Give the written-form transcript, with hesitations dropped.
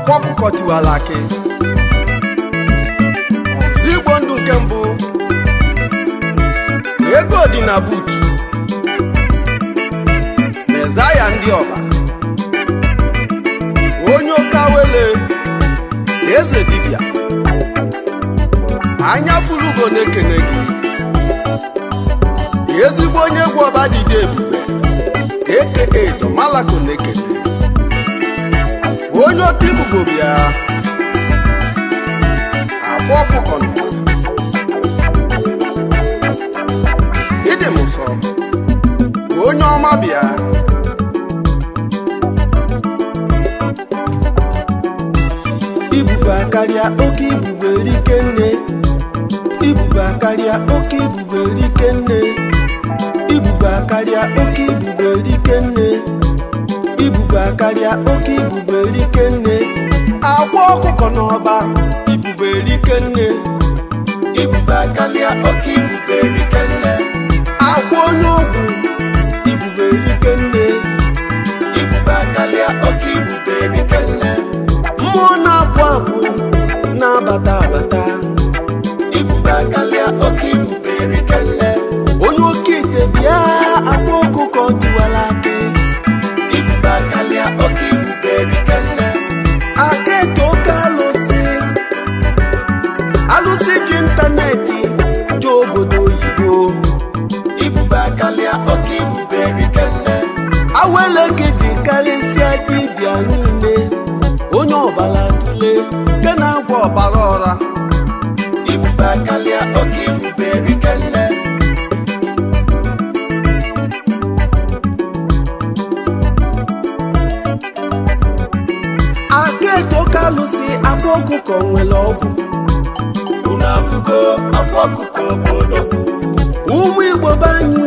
Akwa ọkụkọ tiwara akị. Ọzọ Igbo ndụ nke mbụ. Ego dị na buutu. Mezaya ndị ọba. Onye oke awele. Eze dibịa. Anya fulugo na-ekene gị. Ezigbo onye egwu ọba dide ebube aka Domalako na-ekene. Onye oke ibubo bịa. Akwa ọkụkọ nọ. Ịdị m nsọ. Onye ọma bịa. Ibubo akarịa oke ibube rike nne. Ibubo akarịa oke ibube rike nne. Ibubo akarịa oke ibube rike nne. Ibubo akarịa oke ibube rike nne. Akwa ọkụkọ n'ọba ibube rike nne. Ibube akarịa oke ibube rike nne. Akwa onye ọgwụ ibube rike nne. Ibube akarịa oke ibube rike nne. Mmụọ na-apụ apụ na-abata abata. Ibube akarịa oke ibube rike nne. Onye oke ite bịa, akwa ọkụkọ tiwara akị. Ibube akarịa oke ibube rike nne. Aka eke oke alụsị. Alụsị ji ịntanetị ji obodo oyibo. Ibube akarịa oke ibube rike nne. Awele gị ji karịsịa dibịa niile. Onye ọbara tule nke na-agwa ọbara ọra. Ibube akarịa oke ibube rike nne. Aka eke oke alụsị, akwa ọkụkọ nwere ọgwụ. Unu afụgo akwa ọkụkọ bụ odogwu. Ụmụ Igbo be anyị.